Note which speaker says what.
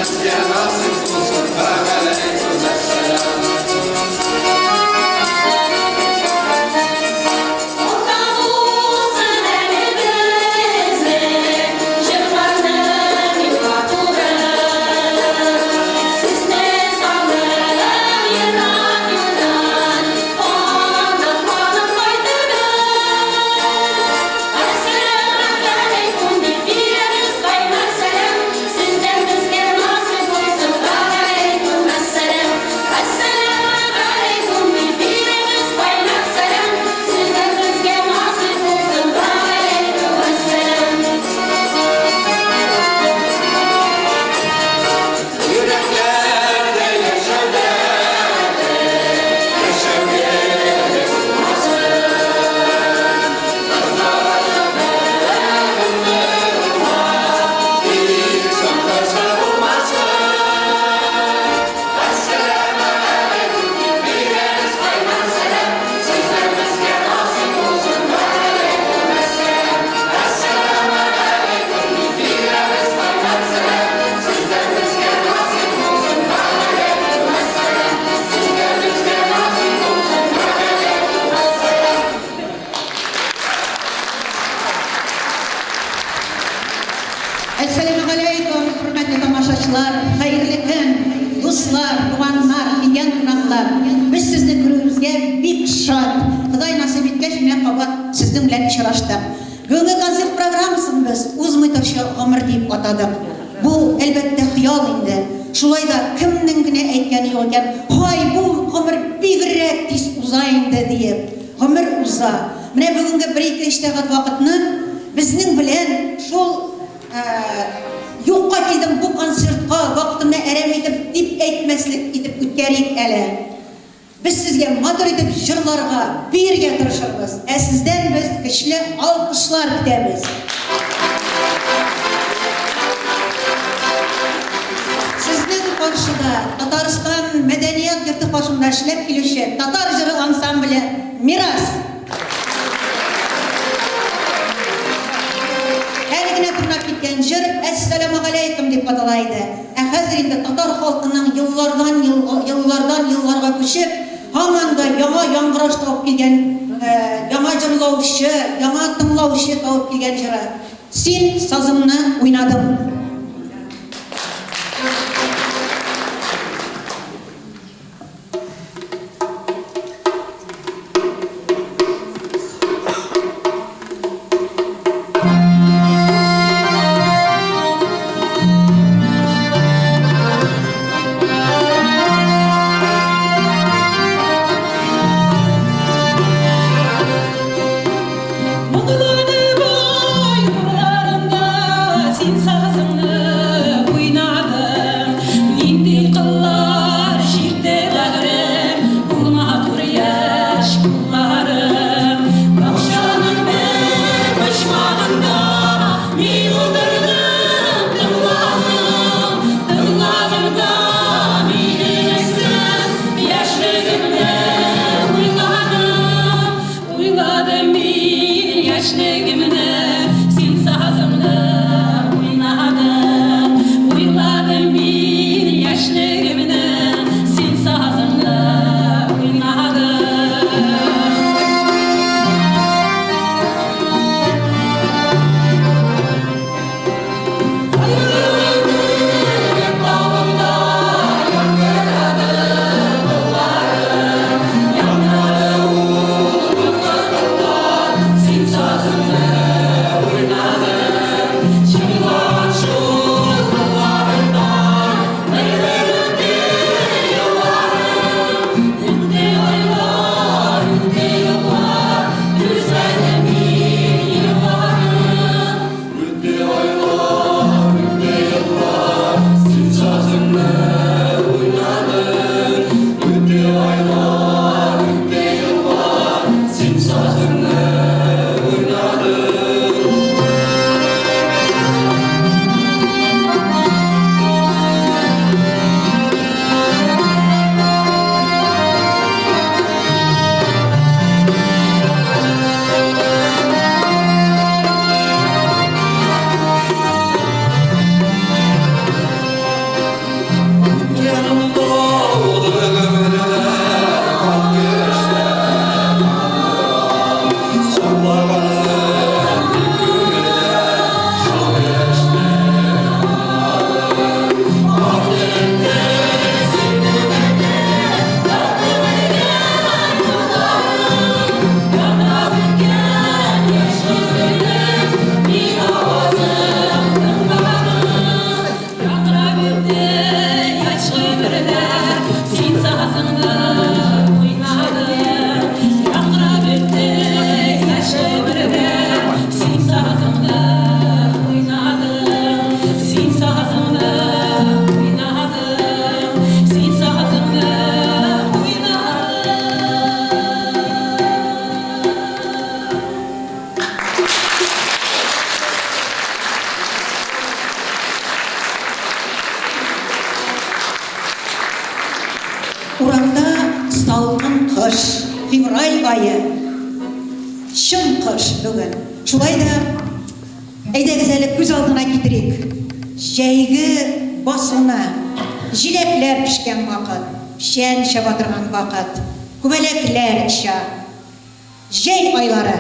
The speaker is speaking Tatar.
Speaker 1: безгә насыйп булсын, вәгаләйкүм әссәлам.
Speaker 2: Озак булсын әле безнең җырларның юллары. Сезне сагынып ерак юлдан кабат-кабат кайтырбыз. Әссәламегаләйкүм дип бирәбез кайнар сәлам. Сездән безгә насыйп булсын, вәгаләйкүм әссәлам. Әссәламегаләйкүм дип бирәбез кайнар сәлам. Сездән безгә насыйп булсын, вәгаләйкүм әссәлам.
Speaker 1: Йөрәкләрдә яшәү дәрте, яшәү генә булмасын. Тик соңгысы булмасын. Әссәламегаләйкүм дип бирәбез кайнар сәлам. Сездән безгә насыйп булсын, вәгаләйкүм әссәлам. Әссәламегаләйкүм дип бирәбез кайнар сәлам. Сездән безгә насыйп булсын, вәгаләйкүм әссәлам. Сездән безгә насыйп булсын, вәгаләйкүм әссәлам.
Speaker 3: Әссәламегаләйкүм, хөрмәтле тамашачылар, хәерле көн, дуслар, туганнар, килгән кунаклар. Без сезне күрүебезгә бик шат. Ходай насыйп иткәч, менә кабат сезнең белән очраштык. Бүгенге концерт программасын без Узмый торчы гомер дип атадык. Бу, әлбәттә, хыял инде. Шулай да кемнең генә әйткәне юк икән, һай, бу гомер бигрәк тиз уза инде, диеп. Гомер уза. Менә бүгенге бер-ике-өч сәгать вакытны безнең белән шул юкка килдем бу концертка, вакытымны әрәм итеп дип әйтмәслек итеп үткәрик әле. Без сезгә матур итеп җырларга, биергә тырышырбыз, ә сездән без көчле алкышлар көтәбез. Сезнең каршыда Татарстан мәдәният йорты каршында эшләп килүче татар җыры ансамбле Мирас. Әле генә тыңлап киткән җыр Әссәламегаләйкем дип атала иде. Ә хәзер инде татар халкының еллардан еллардан елларга күчеп, һаман да яңа яңгыраш табып килгән, яңа җырлаучы, яңа тыңлаучы табып килгән җыры Син сазыңны уйнадың.
Speaker 2: Моңланып ай нурларында син сазыңны.
Speaker 3: Урамда салкын кыш, февраль ае. Чын кыш бүген. Шулай да, әйдәгез әле күз алдына китерик. Җәйге басуны, җиләкләр пешкән вакыт, печән чаба торган вакыт, күбәләкләр оча. Җәй айлары.